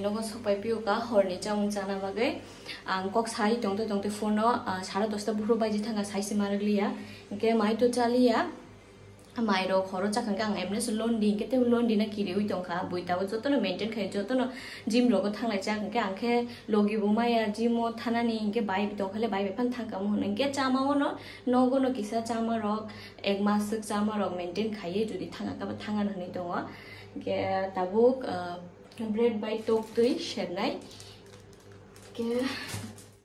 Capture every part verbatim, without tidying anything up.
Nogo sokpai piyo ka horni chamung chana bagwi. Ang kok sai tongte tongte phone no, ah, sara dosta buphuru baji thanga sai se marwk liya. Hwnkhe mai to chaliya. Mai rok horo chakha hwnkhe ang emne se londi hwnkhe tei londi na kiriwi tongkha. Bui tabuk jotono maintain khai jotono gym rogo thanglai chak hwnkhe ang khe logi bo maya gym o thanani hwnkhe bai tongkha le bai bai phan thangkha mo hwnwi hwnkhe chama o no nogo no kisa chama rok ek mas swk chama rok maintain khaiwi jodi thanga khe bo thangano hwnwi tongo. Hwnkhe tabuk, ah, Bread bai tok twi sernai. Ke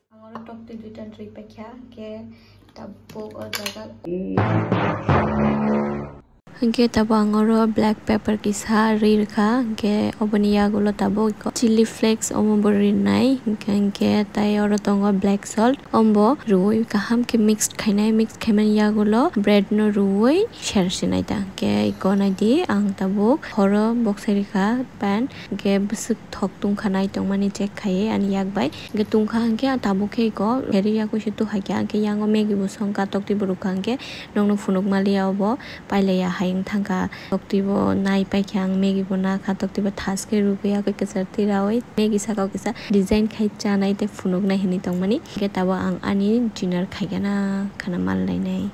ang oro tok twi duita rwi paikha. Ke tabuk o jaga. Hingke tabuk ang oro black pepper kisa rwi rwkha. Hingke oboni yagulo tabuk chilli flakes omo bo rwnai. Hingke, hingke tai oro tongo black salt. Ombo rwui kaham khe mix khainai, mix khaimani yagulo bread no rwui share sinai ta. Hingke iko naidi ang tabuk horo boksai rikha pan, hingke bwswk thok tungkha nai tongmani check khaiwi ani yak bai. Hingke tungkha hingke tabuk khe iko kherwi yakui se tuhaikha, hingke yango Maggie bo songkha, tokti bo rwkha, hingke nokno phunuk maliya obo. Pailaiya hai wng thangkha. Tokti bo nai paikha ang, Maggie bo nakha, tokti bo thas khe rwgwi yakui kwchar twi raui Maggie saka o kisa design khai chanai tei phunuknai hinwi tongmani. Hingke tabuk ang ani dinner khaigana khana mal lainai.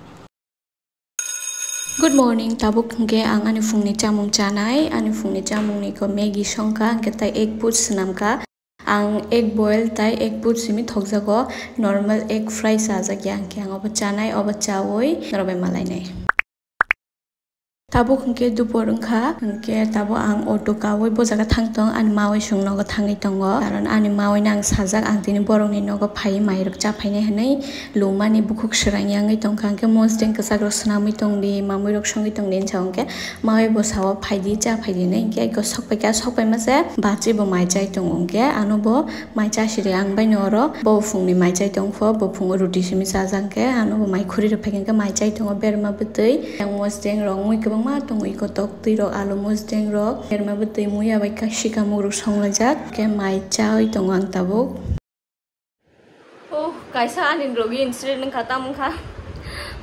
Good morning, tabuk hingke ang ani phungni chamung chanai. Ani phungni chamungni ko Maggie songkha, hingke tai egg poach swnamkha. Ang egg boil tai egg poach simi thokjago, normal egg fry chajakya, hingke ang obo chanai, obo chaui norok bai malainai. Tabuk hingke dupor wngkha, hingke tabuk ang auto kaui bo jaga thang tong, ani maui song nogo thangwi tongo, karon ani maui no ang sajak, ang tini borokni nogo phai mairok cha phainai hinui. Lumani bukhuk swrang yangwi tongkha, hingke mosdeng kwchak rok swnamwi tongdi, mamwi rok songwi tongdi hinsa hingke mawi bo sao phaidi cha phaidi hinui, hingke eko sokpaikha, sokpaima se bachi bo mai chai tongo, hingke ano bo mai cha siri ang bai no oro bo phungni mai chai tongpho, bo phungo ruti simi chajak, hingke ano bo mai khuri rok phaikha, hingke mai chai tongo berma bwtwi, yang mosdeng rok mui kwbangma tongo, eko tok twi rok, alu mosdeng rok, berma bwtwi mui abaikha, sikamung rok songlaijak, hingke mai chaui tongo ang tabuk. Oh, kaisa ani logi incident wngkha, tamo wngkha.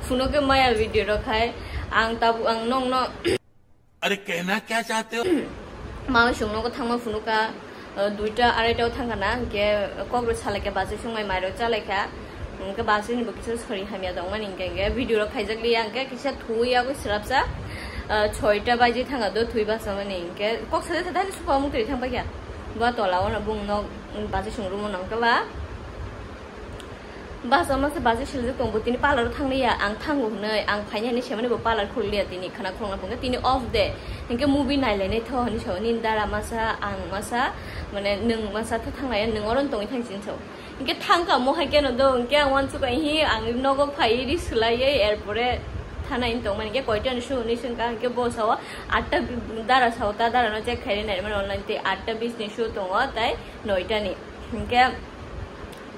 Phunukhe maya video rok khai. Ang tabuk, ang nokno अरे कहना क्या चाहते हो? Mama songno ko thangma phunuka, uh, duita araita o thangkha na, hingke kok rok salaikha, bachai songmai mairok chalaikha. Hingke bachai ni bo kisa sori hamya tongmani, hingke, hingke video rok khaijak liya, hingke kisa thuwi yagwi swrapsa, uh, soita baji thangkha do thuwi bachamani, hingke kok sajak sajak hani supa mukri thangpaikha. Bo tola o no bung nok bachai song room o nangkha ba. Bus o masa bus o siljak tongo, tini parlour o thanglia, ang thango hinui, ang phaini hinui semani bo parlour khuliya tini, khana khulokna phunukhe tini off day, hinkhe movie nailainai tho hinui sao, nini dara masa, ang masa, mane nwng masa tho thanglaiya, nwng oro tongwi thang sini sao. Hinkhe thangkha mo hai kheno do, hinkhe ang uansukha hi, ang nogo phaiwi ri swlaiwi, erpore thanai tongmani hinkhe koitani show hinui swngkha, hinkhe bo sao atta dara sao, ta dara no check khairi naimani online tei atta bis ni show tongo, tai noita ni. Hinkhe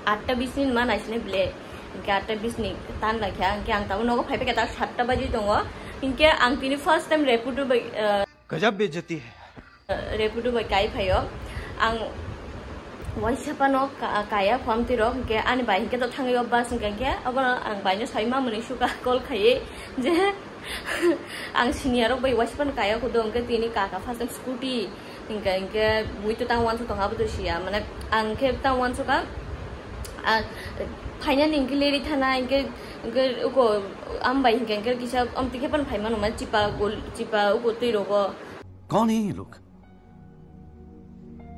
atta bis ni ma naisinai ble. Hinkhe atta bis ni tan laikha. Hinkhe ang tabuk nogo phaiphai khe ta satta baji tongo. Hinkhe ang tini first time Rapido bai, eh, गजब बेइज्जती है। Rapido bai kai phaio. Ang waisa phano ka-, kaya phamtwi rok. Hinkhe ani bai hinkhe to thangwi o bus hinkhe, hinkhe abono ang bai no sai mamani suka call khaiwi je ang senior rok bai waisa phano kaya kudo hinkhe tini kaka first time scooty. Hinkhe, hinkhe, bui to tang uansuk tong, abo to siya, mane, ang khe tang uansukha, ah, phainani hinkhe leri thana, hinkhe, hinkhe, uko, am bai hinkhe, hinkhe kisa, am tikhe pan phaimano, mane, chipa, gol, chipa, uko twi rogo. कौन है ये लोग?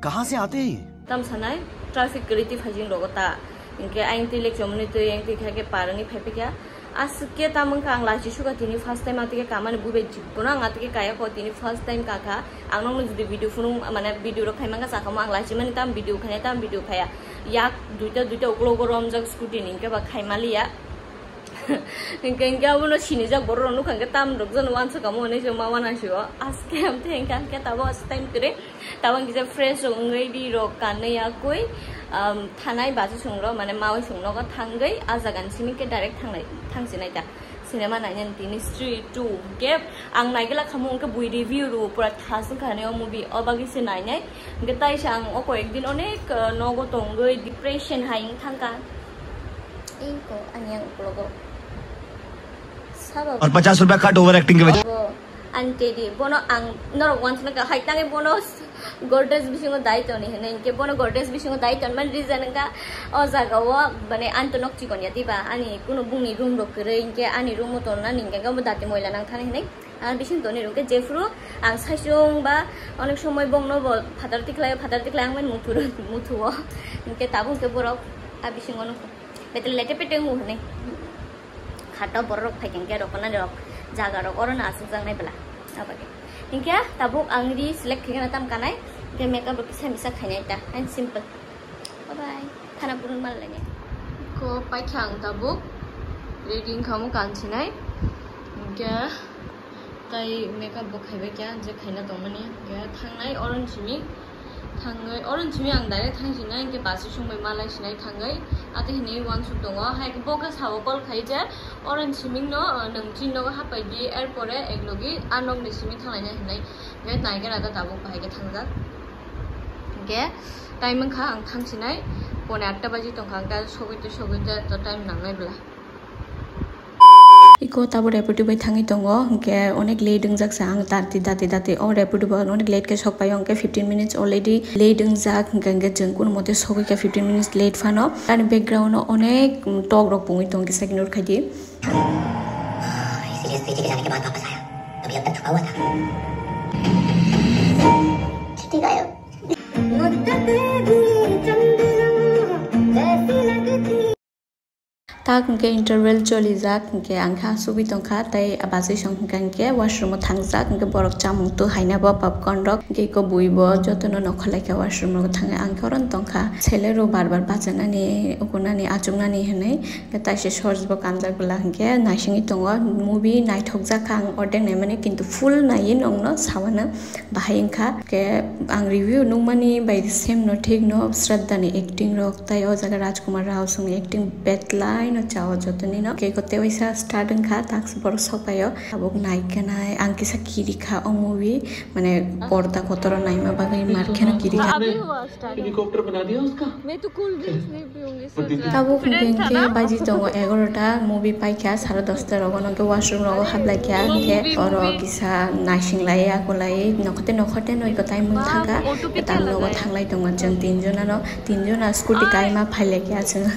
कहाँ से आते हैं ये? Tam sanai, traffic kwrwi twi phaijing rogo ta. Hinkhe ayang twi lekchomani twi, ayang twi kha khe parani phaiphikha. Aswk khe tamo wngkha ang lachi sukha tini first time atwkhe kamani buibai jibbono ang atwkhe kaya kho tini first time kakha. Ang nokno jodi video phunuk mane video rok khaimangkha sakamo ang lachimani tam video khaya tam video khaya. Yak duita duita uklogo romjak scooty ni hinkhe ba khaimaliya. Hinkhe hinkhe abono sinijak borok rok nukha hinkhe tam rok jano uansukha mo hinui se ma uanasio. Aswk khe amthe hinkhe hinkhe tabuk aswk time kwrwi. Tabuk ang kisa fresh rok wngwi ri rok kanwi yakwi, um, thanai bachai song rok, mane mawi song nogo thangwi, ah jaga ni simi khe direct thanglai, thangsinai ta. Cinema nainani tini Stree two. Hinkhe ang naigwlak kha mo, hinkhe bui review rw pura thas wngkha hinui o movie, o bagwi se nainai. Hinkhe taisa ang o koyek din onek, uh, nogo tongwi depression hai wng thangkha. Inko ani ang uklogo. Sabo. और पचास रुपया cut over acting के वजह। Ani tedi, bono ang norok uansukna kha, hai tangwi bono Godrej bisingo dai toni hinwi, hinkhe bono Godrej bisingo dai tonmani reason wngkha o jagao, mane, ani to nok chikon ya diba, ani kuno bungni room rok kwrwi, hinkhe ani room o tonnani hinkhe omo dati moila nangthani hinwi. Ang bising toni rwngkhe jephuru ang saichung ba onek somoi bongno bo phatar tikhlai, phatar tikhlai ang bai muthu, muthuo. Hinkhe tabuk hinkhe borok a bisingo nukho. Betel lete pete ngu hwnwi. Khato borok phai khe hinkhe rokona rok jaga rok oro no aswk jak nai bwla. Abagwi. Hinkhe tabuk ang ri select khe gana tam kanai. Hinkhe makeup rok kisa misa khainai ta. Ang simple. Bye bye. Khana burung mal lagi. Ko paikha ang tabuk. Ready wngkha mo kansinai. Hinkhe tai makeup bo khaibai kha, je khaina tongmani. Hinkhe thangnai orange simi. Thangwi orange simi ang direct thangsinai, hinkhe basi songbai malai sinai thangwi. Ate hinwi uansuk tongo. Hai bo khe sao call khai je orange simi no, uh, nwng chin nogo hapai di, er pore ek logi a nokni simi thanglaina hinai. Hinkhe naikhe na ta tabuk bahai khe thangjak. Hinkhe time wngkha ang thangsinai, pone atta baji tongkha, hinkhe sogwi te sogwi te to time nangnai bwla. Iko tabo Rapido bai thangwi tongo, hinkhe onek late wngjak sa ang dati, dati, dati. O Rapido bai onek late khe sok paio, hinkhe fifteen minutes already late wngjak, hinkhe, hinkhe chwng kuno mote sogwi kha fifteen minutes late phano. Ani background o onek, mm, tok rok pungwi tongo, kisa ignore khai di. इसलिए स्त्री जी के जाने के बाद वापस आया, तभी अब तक थका हुआ था। छुट्टी गायब। Tak hinkhe interval cholijak, hinkhe ang khe asugwi tongkha, tei bachai song hinkha hinkhe washroom o thangjak, hinkhe borok chamung tu haina bo popcorn rok, hinkhe iko bui bo jotono nokholai kha washroom rogo thangwi, ang khe oro tongkha. Sele rok bar bar bachanani, ukunani, achuknani hinwi. Taisa shorts bo kanjak bwla hinkhe naisingwi tongo. Movie naithokjak kha ang ordek naimani, kintu full naiwi nongno sawano bahai wngkha. Khe ang review nukmani bai same no thik no, Shraddha ni acting rok, tai o jaga Rajkumar Rao song acting betlaino chao jotonino. Khe ko tewaisa start wngkha, task borok sokpaio. Tabuk naikhe nai ang kisa kirikha o movie, mane porda kotoro naima bagwi mar kheno kirikha. अभी हुआ start. Helicopter बना दिया उसका। मैं तो cold drinks नहीं पीऊंगी। Tabuk hinkhe hinkhe baji tongo egarota, movie paikha sare dosta rogo, hinkhe washroom rogo haplaikha, hinkhe oro kisa naising lai akolai nokhote nokhote noiko time wngthangkha, tam nogo thanglai tongo chwng tinjonano, tinjona scooty kaima phailaikha chwng,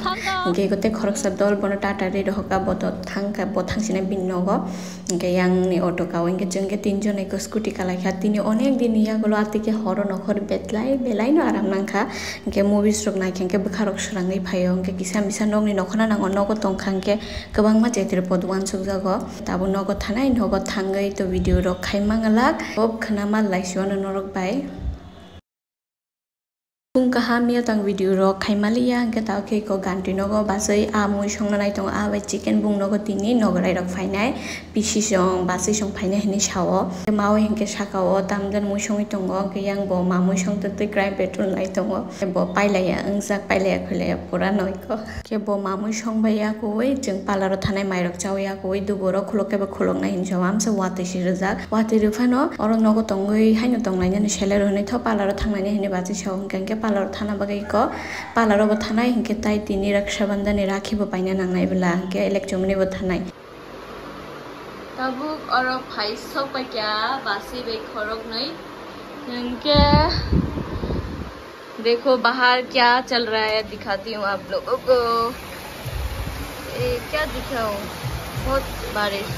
hinkhe tei khoroksa dol bono tata ri rohorkha, bo to thangkha, bo thangsinai bini nogo. Hinkhe yang ni auto ka o hinkhe chwng khe tinjon eko scooty kalai kha. Tini onek din ni yagulo atwi khe horo nokhor betlai belai no aram nang kha. Hinkhe movies rok nai khe hinkhe bwkha rok swrangwi phaio, hinkhe kisa misa nokni nokhorna nango, nogo tong kha hinkhe kwbangma jetir pod uansuk jago. Tabuk nogo thanai, nogo thangwi to video rok khai manglak. Bob khna ma lai si wano norok bai. Bung kaham ya tang video rok khai maliya, hingke tao khe iko ganti nogo bachai a mui songna nai tongo, a bai chicken bung nogo tini nogorai rok phainai, pisi song bachai song phainai hinui sao. Mao hingke saka o tamjani mui songwi tongo, hingke yang bo ma mui song twi twi crime petrol nai tongo, bo pailaiya wngjak, pailaiya khuilaiya pura noiko. Khe bo mamui song bai ya koi, chwng parlour o thanai mairok chaui ya koi, dugo rok khulok khe bo khulok nai hinwi sao, amsa watwi se rijak. Watwi rw phano oro nogo tongwi haino tonglainani selero hinwi tho parlour o thanglainai hinwi bachai sao, hwnkhe hwnkhe parlour o thana bagwi kok parlour o bo thanai, hwnkhe tai tini Raksha Bandhan ni rakhi bo paina nangnai bwla, hwnkhe elekchomni bo thanai. Tabuk oro phai sok pai kha basi bai khoroknwi, hwnkhe देखो बाहर क्या चल रहा है, दिखाती हूँ आप लोगों को। ए, क्या दिखाऊँ, बहुत बारिश।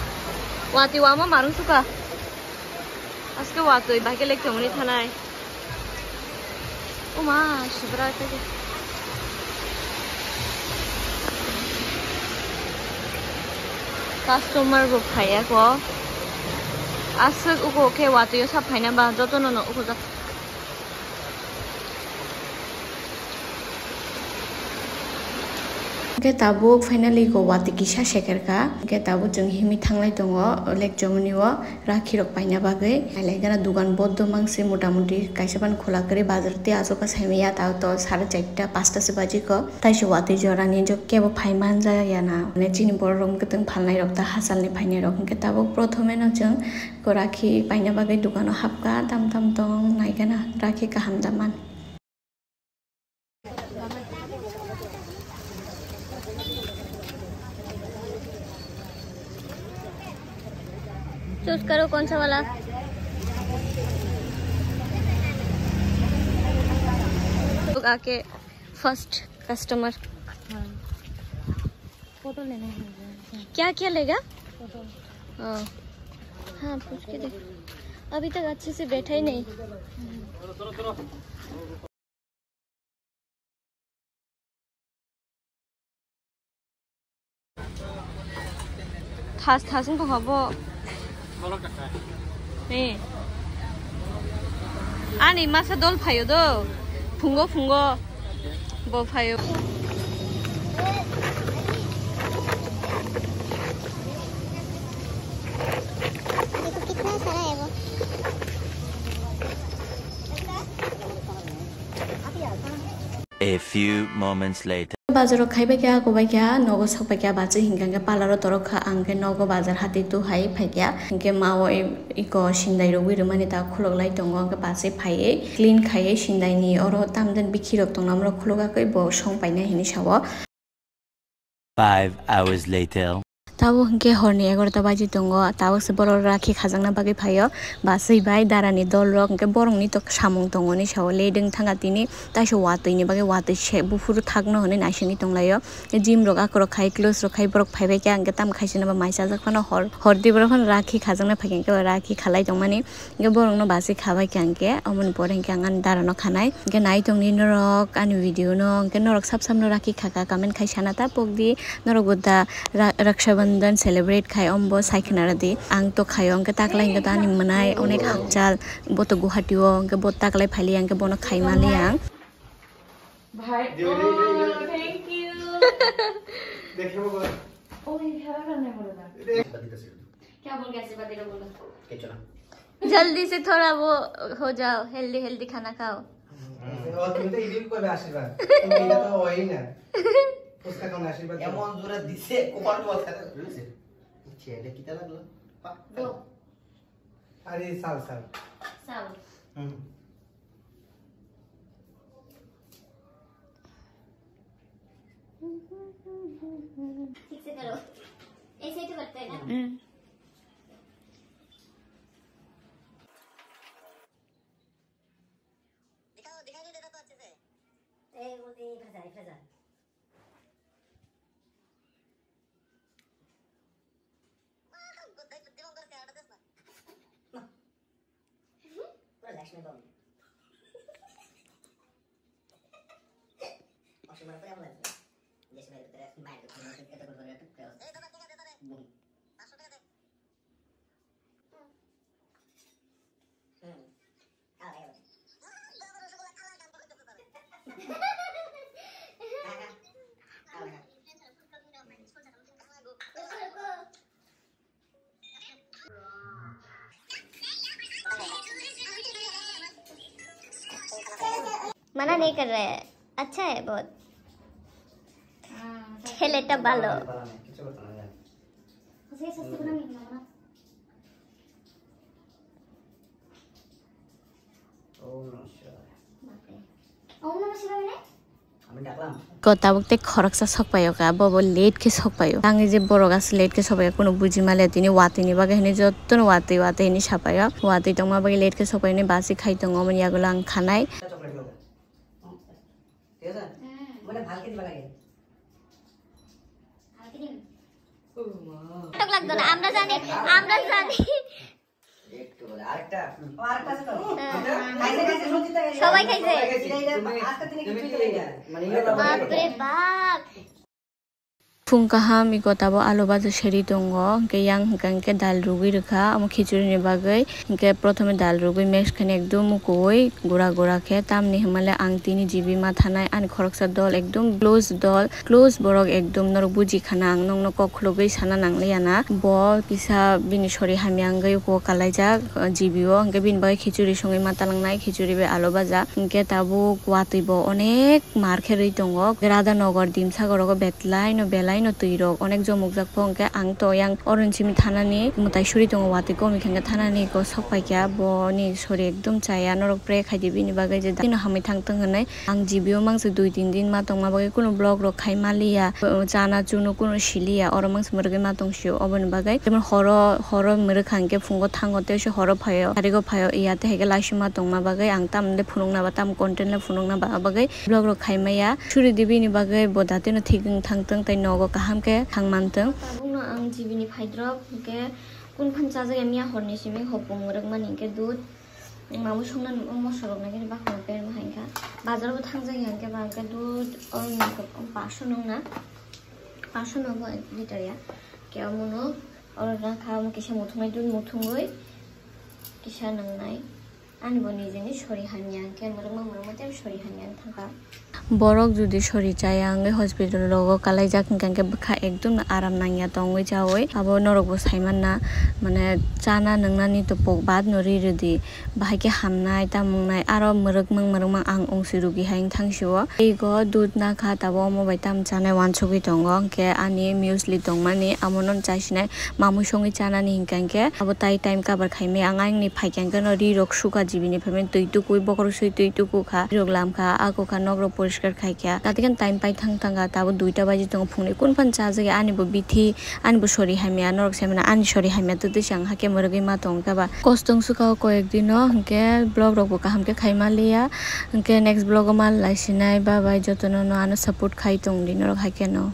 Watwi wama marung suka. Aske watwi bahai khe lek tongmani thanai. Oma, sibra khe. Customer bo phaiya ko. Aswk uko khe watwi o sa phaina ba joto no no uko jak. Hingke tabuk finally go watwi kisa sekerka. Hingke tabuk chwng himwi thanglai tongo lake Jamuni o rakhi rok paina bagwi. Nailai gana dugan bodo mangse mota moti kaisa ban khula kwrwi bazar tei aswk saimaya ta to sare charta pasta se baji ko. Taisi watwi jorani jok kebo phai manja ya na. Mane chini borok rok mwkhwtwng phalnai rok ta hachal ni phainai rok hingke tabuk prothome no chwng ko rakhi paina bagwi dukano hapka tam tam tong naikhe na rakhi kaham da man. Choose करो कौन सा वाला। आके first customer. हाँ। फोटो लेने हैं। क्या क्या लेगा? फोटो। ओ। हाँ, पूछ के देख। अभी तक अच्छे से बैठा ही नहीं। Thas thas wng tongkha bo. Ni. Ani masa dol phaio do. Phungo phungo. Bo phaio. A few moments later. Bazaro khaibai kha, kobai kha, nogo sokpai kha, bachwi hinkha khe parlor o torok kha, ang khe nogo bazar hati tu hai phai kha, hinkhe ma o iko sindai rogwi rwmani ta khulok lai tongo, hinkhe bachwi phaiwi clean khaiwi sindai ni oro tamden bikhi rok tongna omorok khulok akwi bo song painai hinwi sao. Five hours later. Tabuk hinkhe horni egarota baji tongo, tabuk se borok rakhi khajakna bagwi phaio, bachwi bai dara ni dol rok hinkhe borok ni to samung tongo hinwi sao, late wng thangkha tini, taisa watwi ni bagwi watwi se buphuru thakno hinwi naisingwi tonglaio, gym rok akorok khai close rok khai borok phaibai kha, hinkhe tamo khaisano bo mai chajak phano hor, hor di borok phano rakhi khajakna phaikha, hinkhe rakhi khalai tongmani. Hinkhe borokno bachwi khabai kha hinkhe, omoni pore hinkhe ang ani darano khanai. Hinkhe nai tongdi norok ani video no, hinkhe norok sab sab no rakhi khaka comment khai sana ta pokdi, norok bo da ra-, Raksha Bandhan celebrate khai ombo sai khna rwdi. Ang to khaio hinkhe taklai hinkhe to ani mwnai onek hakchal, bo to Guwahati o, hinkhe bo taklai phailiya hinkhe bono khai maliya ang. भाई, thank you। देखे वो बोला। ओ, ये क्या करने बोला था? क्या बोल के आशीर्वाद देना बोला? जल्दी से थोड़ा वो हो जाओ, हेल्दी हेल्दी खाना खाओ। और तुम तो इधर को भी आशीर्वाद, तुम इधर तो हो ही ना। उसका कौन आशीर्वाद? এমন জোরে দিছে, কোপাল টোপাল খাতে। বুঝেছে? ছেলে কিতা লাগলো? দো। अरे, साल, साल। साल। हम्म। ठीक से करो। ऐसे ही तो करते हैं ना? हम्म। दिखाओ, दिखाई नहीं देता तो अच्छे से। ए, वो, ए, इधर जा, इधर जा। পুরো লাইট শুনে পাবো। অসীম মানে পুরো এমন লাগছে। যে সময় ভিতরে বাইরে এত করে করে একটু করে। এই দাদা, ঠিক আছে, দাদা। বুম। পাঁচশো টাকা দে। হুম। मना नहीं कर रहे हैं, अच्छा है बहुत। ছেলেটা ভালো। Ko tabuk tei khoroksa sokpaio ka, bo bo late khe sokpaio. Tangwi je borok as late khe sokpaio, kuno buji male tini watwi ni bagwi hinwi jottono watwi watwi hinwi sapaio. Watwi tongma bagwi late khe sokpaio hinwi basi khai tongo, omoni yagulo ang khanai. নাটক লাগতো না, আমরা জানি, আমরা জানি। একটু বলে, আরেকটা। ও, আরেকটা আছে তো? হ্যাঁ। খাইছে, খাইছে, সত্যি তাই। সবাই খাইছে। এটা, এটা, আজকে থেকে তুমি কি খাইলে? মানে, ইয়ে বাবা। বাপরে বাপ। Phung kaham iko tabo alu baja seri tongo, hinkhe yang hinkha hinkhe dal rugwi rwkha, omo khichuri ni bagwi. Hinkhe prothome dal rugwi mix khaina ekdum mukuwi gura gura khe, tamni hwnmale ang tini G B ma thanai, ani khoroksa dol ekdum close dol. Close borok ekdom norok buji khana ang nokno kok khulugwi sana nangliya na. Bo kisa bini sori hamya wngwi kok kalaijak, uh, G B o, hwnkhe bini bagwi khichuri songwi ma talangnai, khichuri bai alu baja. Hwnkhe tabuk watwi bo onek mar khe rwi tongo. Radha Nagar Dimsagoro go betlai no belai. No twi rok onek jomuk jak pho, hwnkhe ang to yang oroni simi thanani mwtai suri tongo, watwi kom hwnkhe thanani ko sok paikha, boni sori ekdom chaya, norok pray khaidi bini bagwi je tino hamwi thangtong hwnwi. Ang G B o mangsa dui tin din ma tongma bagwi kunu vlog rok khai ma liya, chana chunu kunu siliya, oro mangsa mwrwgwi ma tong sio, oboni bagwi jemon horo, horo mwrwkha hwnkhe phungo thango tei se horo phaio, tarigo phaio, iya tei haikhe laisima tongma bagwi ang tamle phunukna ba tam content le phunukna ba bagwi vlog rok khai maya. Suri di bini bagwi bo datino thik wng thang tong tei nogo kaham khe thang man tong. Tabukno ang G B ni phaidrop hwnkhe kun phan chajak ya miya horni simi hopung mwrwk mani hwnkhe dud. Mamwi songna nukgo moso rok nai khe bakho perma hai kha. Bazar bo thangjak ya hwnkhe ba hwnkhe dud ong paso nung na. Paso no bo liter ya. Khe omono oro na kha omo kisa muthungwi dud muthungwi kisa nungnai. Ani bo nijeni sori hamya hwnkhe mwrwkma mwrwkma tei sori hamya wng thangkha. Borok jodi sori chaya wngwi hospital rogo kalaijak hwnkha hwnkhe bwkha ekdom no aram nangya tongwi chawi abo norok bo saimanna mane chana nwngnani to pok baat no ri rwdi bahai khe hamnai tamo wngnai aro mwrwkmang mwrwkmang ang wngsi rugi hai wng thang sio tei go dud nakha tabo omo bai tamo chanai wansugwi tongo hwnkhe ani muesli tongmani amo no chasinai. Mamwi songwi chanani hinkha hinkhe abo tai time cover khaimaya ang ayangni phaikha hinkhe no ri rok sukha G B ni phaimani twi tukui bokhorok swi twi tukukha ri rok lamkha akukha nok rok poriskar khaikha tatikhani time pai thang thangkha tabuk duita baji tongo phungni kun phano chajak ya ani bo bithi ani bo sori hamya norok saimano ani sori hamya twtwi se ang hakhe mwrwgwi ma tongkha ba kostong sukha o koyek dino hinkhe vlog rok bo kaham khe khaima liya hinkhe next vlog o ma laisinai bye bye jotono no ano support khai tongdi norok haikhe no.